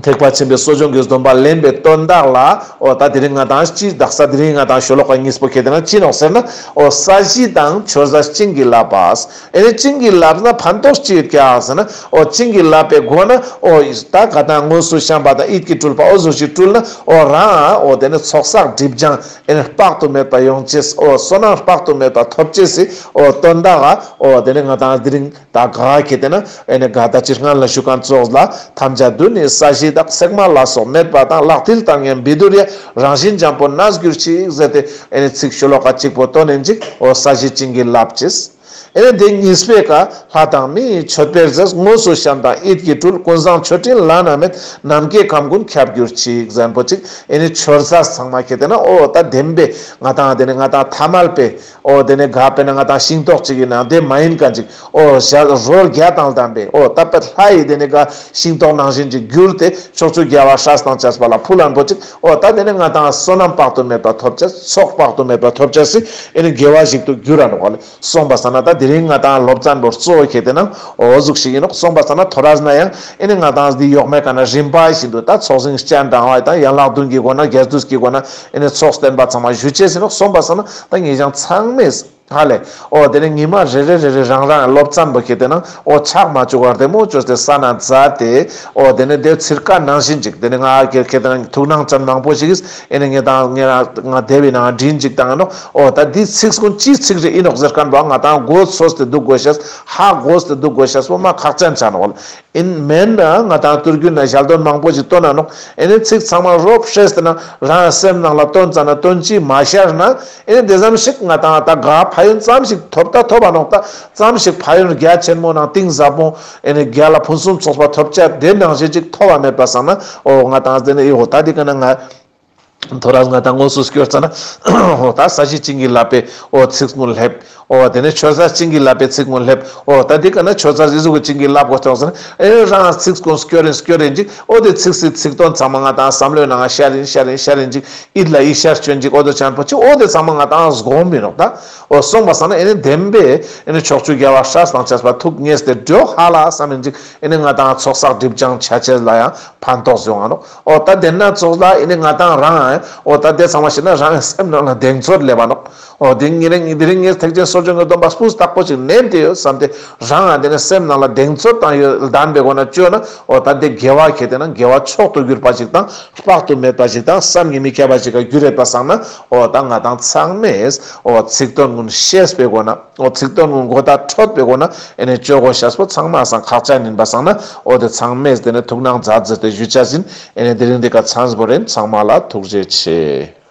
ཐེག་པ་ཆེན་པོའི་གསོ་སྦྱོང་གི་སྡོམ་པ་ལེན་པའི་དོན་དག་ལ་འོ་ད་དེ་རིང་ང་དང་ཅི་དག་ས་དེ་རིང་ང་དང་ཤོ་ལོ་ཀ་གཉིས་པོ་ཁེ་དེ་ན་ཅི་ནོག་ཟེར་ན་འོ་ས་གཞི་དང་མཆོད་རྫས་བྱིན་གྱིས་བརླབས་པ། ཨེ་ནི་བྱིན་གྱིས་བརླབས་ན་ཕན་ཐོགས་ཅི་ཡོད་ཀྱག་ཟེར་ན་འོ་བྱིན་གྱིས་བརླབས་པའི་སྒོ་ན་འོ་ད་ག་དང་དངོས་སུ་བཤམས་པ་དང་ཡིད་ཀྱིས་སྤྲུལ་པ་འོ་ཟུག་ཞིག་སྤྲུལ་ན་འོ་རང་འོ་དེ་ནི་ཚོགས་བསགས་སྒྲིབ་སྦྱང་ཨེ་ནི་དཔག་ཏུ་མེད་པ་ཡོང་ཅེས་འོ་བསོད་ནམས་དཔག་ཏུ་མེད་པ་ཐོབ་ཅེས་སི་འོ་དོན་དག་འོ་དེ་ནི་ང་དང་དེ་རིང་ད་ག་ཁེ་དེ་ན་ཨེ་ནི་ག་ད་ཅི་སྔན་ལ་ཞུ་ཁན་ཙོགས་ལ་ཐམས་ཅད་དུ་ནི་ས་གཞི་དག་སྲེག་མ་ལ་སོགས་མེད་པ་དང་། ལག་མཐིལ་དང་མཉམ་བཻ་ཌཱུརྱ་རང་བཞིན་འཇམ་པོ་གནས་གྱུར་ཅིག་ཟེར་ཏེ་ཨེ་ནི་ཚིག་ཤོ་ལོ་ཀ་གཅིག་པོ་བཏོན་ནས་ཅིག་འོ་ས་གཞི་བྱིན་གྱིས་བརླབས་ཅེས། ཨེ་ནི་དེ་གཉིས་པའི་ཀ་ལྷ་དང་མིའི་མཆོད་པའི་རྫས་དངོས་སུ་བཤམས་དང་ཡིད་ཀྱིས་སྤྲུལ། ཀུན་བཟང་མཆོད་སྤྲིན་བླ་ན་མེད། ནམ་མཁའི་ཁམས་ཀུན་ཁྱབ་གྱུར་ཅིག་ཟེར་ཁན་པོ་ཅིག་ཨེ་ནི་མཆོད་རྫས་ཚང་མ་ཁེ་དེ་ན་འོ་ད་བདེན་པའི་ང་དང་དེ་ནི་ང་དང་ཐ་མལ་པའི་འོ་དེ་ནི་ག་དཔེར་ན་ང་དང་ཤིང་ཏོག་ཅིག་ཡིན་ན་དེ་མ་ཡིན་ཁན་ཅིག་འོ་ཞལ་རོ་བརྒྱ་དང་ལྡན་པའི་འོ་ད་དཔེ་ལྷ་ཡི་དེ་ནི་ག་ཤིང་ཏོག་ནང་བཞིན་ཅིག་གྱུར་ཏེ་ཕྱོགས་བཅུའི་རྒྱལ་བ་སྲས་དང་བཅས་པ་ལ་ཕུལ་ཁན་པོ་ཅིག་འོ་ད་དེ་ནི་ང་དང་བསོད་ནམས་དཔག་ཏུ་མེད་པ་ཐོབ་ཅེས་ཚོགས་དཔག་ཏུ་མེད་པ་ཐོབ་ཅེས་སི་ཨེ་ནི་དགེ་བ་ཞིག་ཏུ་འགྱུར་ར་ནོག་ལེ། སོང་པ་སང་ན་ད་དེ་རིང་ང་དང་སློབ་ཚན་པོ་གཙོ་བོ་ཁེ་དེ་ན་འོ་ཟུག་ཞིག་ཡིན་ནོག། སོང་པ་སང་ན་ཐོ་རས་ན་ཡང་ཨེ་ནི་ང་དང་འདི་ཡོག་མེད་ག་ན་རིམ་པ་བཞིན་དུ་ད་ཚོགས་ཞིང་སྤྱན་དྲངས་པ་དང་ཡན་ལག་བདུན་གྱི་སྒོ་ན་རྒྱས་བསྡུས་ཀྱི་སྒོ་ན་ཨེ་ནི་ཚོགས་བསྟན་པ་ཚང་མ་ཞུ་ཅེས་ཡིན་ནོག། སོང་པ་སང་ན་ད་ངེད་ཅག་ཚང་མས་ཧ་ལེ། འོ་དེ་ནི་ཉི་མ་རེ་རེ་རེ་རེ་རང་རང་སློབ་ཚན་པོ་ཁེ་དེ་ན་འོ་ཆག་མ་བཅུག་པར་བདེ་མོ་བཅོས་ཏེ་ས་ན་མཛད་དེ་འོ་དེ་ནི་དེ་ཚིར་ཀ་ནང་བཞིན་ཅིག་དེ་ནི་ང་ཁེ་དེ་ན་ཐུགས་སྣང་ཅན་མང་པོ་ཞིག་གིས་ཨེ་ནི་ངེད་དང་ངེད་རང་ང་དེ་བའི་ནང་འདྲིན་ཅིག་བཏང་ནོག། འོ་ད་འདི་ཚིག་ཀུན་ཅི་ཚིག་རེ་ཡིན་ནོག་ཟེར་ཁན་པོ་ང་དང་མགོ་ཚོས་ཏེ་འདུག་དགོས་ཤེས་ཧ་གོ་སྟེ་འདུག་དགོས་ཤེས་པོ་མ་ཁག་ཅན་ཆ་ནོག་ལེ། ཨིན་མེན་ན་ང་དང་ཏུར་རྒྱུན་ན་ཞལ་འདོན་མང་པོ་ཞིག་བཏོན་ན་ནོག། ཨེ་ནི་ཚིག་ཚང་མ་རོབ་ཧྲེས་ཏེ་ན་རང་སེམས་ནང་ལ་བཏོན་ཙ་ན་བཏོན་ཅི་མ་ཤར་ན་ཨེ་ནི་དེ་ཙམ་ཞིག་ང་དང་ད་ག་ཕན་ཡོན་ཙམ་ཞིག་ཐོབ་ད་ཐོབ་པ་ནོག། ད་ཙམ་ཞིག་ཕན་ཡོན་རྒྱ་ཆེན་མོ་ནང་གཏིང་ཟབ་མོ་ཨེ་ནི་རྒྱ་ལ་ཕུན་སུམ་ཚོགས་པ་ཐོབ་ཅ་དེ་ནང་བཞིན་ཅིག་ཐོབ་པ་མེད་པ་སང་ན་འོ་ང་དང་དེ་ནི་ཨེ་འོ་ད་འདི་ཀ་ན་ང་ ཐོ་རས་ང་དང་དངོས་སུ་སྐྱོར་ཙ་ན་འོ་ད་ས་གཞི་བྱིན་གྱིས་བརླབས་པའི་འོ་ཚིག་ཀུན་སླེབས། འོ་དེ་ནས་མཆོད་རྫས་བྱིན་གྱིས་བརླབས་པའི་ཚིག་ཀུན་སླེབས། འོ་ད་འདི་ཀ་ན་མཆོད་རྫས་ཨི་ཟུག་གི་བྱིན་གྱིས་བརླབས་དགོས་ཏེ་ཙ་ན་ཨེ་རང་ཚིག་ཀུན་སྐྱོར་རིན་སྐྱོར་རིན་ཅིག་འོ་དེ་ཚིག་སི་ཚིག་དོན་ཚང་མ་ང་དང་བསམ་བློའི་ནང་ང་ཤར་རིན་ཤར་རིན་ཤར་རིན་ཅིག་ཡིད་ལ་ཡིད་ཤར་བཅོ་ཨིན་ཅིག་འོ་དེ་ཅན་པོ་ཅིག་འོ་དེ་ཚང་མ་ང་དང་སྒོམ་མི་ནོག་ད། འོ་སོང་པ་སང་ན་ཨེ་ནི་བདེན་པའི་ཨེ་ནི་ཕྱོགས་བཅུའི་རྒྱལ་བ་སྲས་དང་བཅས་པ་ཐུགས་མཉེས་ཏེ་འགྲོ་ཧ་ལ་བསམ་ཨིན་ཅིག་ཨེ་ནི་ང་དང་ཚོགས་བསགས་སྒྲིབ་སྦྱང་ཆ་ཅེས་ལ་ཡང་ཕན་ཐོགས་ཡོང་ང་ནོག་འོ་ད་དེ་ན་ཚོགས་ལ་ཨེ་ནི་ང་དང་རང་ཨེ་འོ་ད་དེ་ཚང་མ་ཤེས་ན་རང་ཨེ་སེམས་ནང་ལ་གདེང་ཚོད་སླེབ་བ་ནོག་འོ་དེ་ཉིན་རེ་ཉིན་དེ་རིང་ངས་ཐེག་ཆེན་གསོ་སྦྱོང་གི་སྡོམ་པ་སྤུས་དག་པོ་ཅིག་ནེམ་ཏེ་ཡོད་བསམ་སྟེ་རང་ཨེ་དེ་ནི་སེམས་ནང་ལ་གདེང་ཚོད་དང་ཡོད་ལྡན་པའི་སྒོ་ན་བཅོས་ན་འོ་ད་དེ་དགེ་བ་ཁེ་དེ་ན་དགེ་བ་མཆོག་ཏུ་གྱུར་པ་ཅིག་དང་དཔག་ཏུ་མེད་པ་ཅིག་དང་བསམ་གྱིས་མི་ཁྱབ་པ་ཅིག་ག་འགྱུར་ཡོད་པ་སང་ན་འོ་ད་ང་དང་ཚང་མས་འོ་ཚིག་དོན་ཀུན་ཤེས་པའི་སྒོ་ན། འོ་ཚིག་དོན་ཀུན་མགོ་ད་འཕྲོད་པའི་སྒོ་ན་ཨེ་ནི་བཅོ་དགོས་ཤེས་པོ་ཚང་མ་སང་ཁག་ཅན་ཨིན་པ་སང་ན་འོ་དེ་ཚང་མས་དེ་ནི་ཐུགས་སྣང་མཛད་མཛད་དེ་ཞུ་ཆ་ཟིན། ཨེ་ནི་དེ་རིང་འདི་ཀ་ཚང་པོ་རིན། ཚང་མ་ལ་ཐུགས་རྗེ་ཆེ།